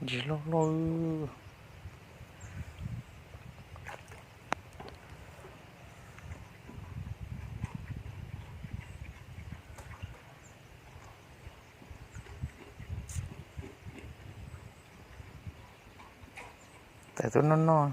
Ntses loj loj. Tawm tuaj noj noj.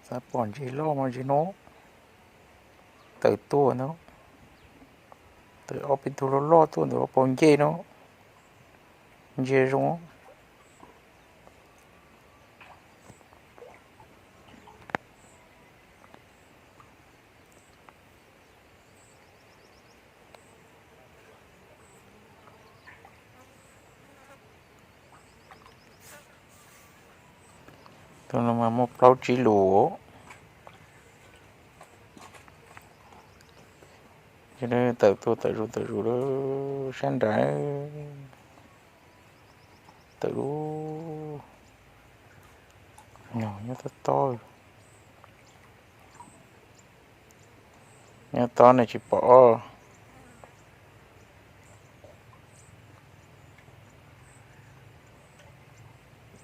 Xav pom ntses loj mas ntses no tawm tuaj ntag. Tawm ob peb tug loj loj tuaj ntawm ob pab ncej no. Ntsia zoo. Tus no mas muaj plaub tsib lus. Tawm tuaj tawm zus tawm zus lawm sab nraud. Tawm lub no nyob tob tob. Nyob tob ne tsis pom os.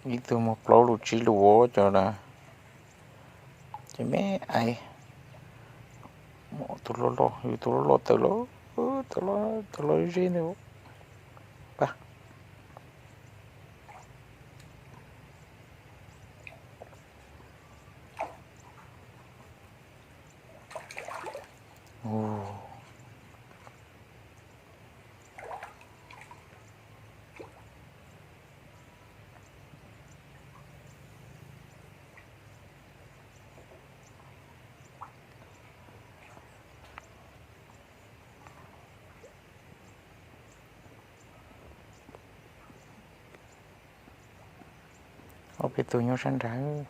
Ib tug muaj plaub lus tsib lus cov na. Ces me ais. Tus loj loj, yus tus loj loj tawm los, tawm los ze ntawd. Pab. Ob peb tug nyob sab nraud.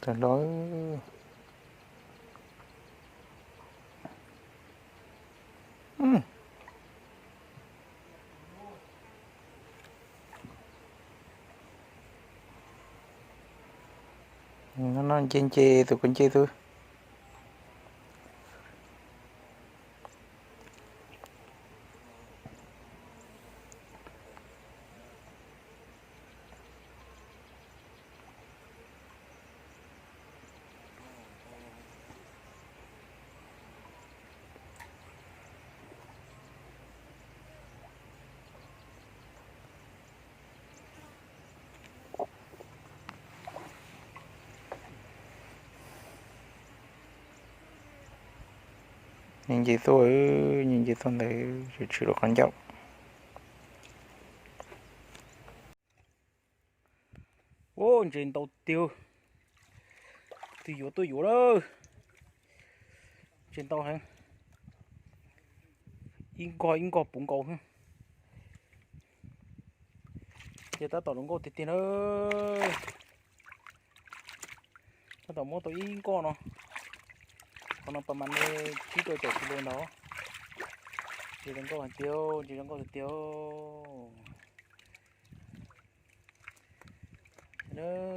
Tawm los. No nce nce tus ko nce tus. Nce nce tuaj, nce nce tuaj ntawd tshwm tshwm rau qhov ncauj. Ua ntses ntau tiag. Twb yuav tuaj yuav lawm. Ntses ntau heev. Ib nkoj ib nkoj puv nkaus. Ces tab tom hluas nkauj tiag tiag na. Tab tom muab tau ib nkoj no. Qhov no pas mas ne tsib rau caum kis lus ntag. Ntse zoo nkauj hais tiag, ntse zoo nkauj tiag tiag.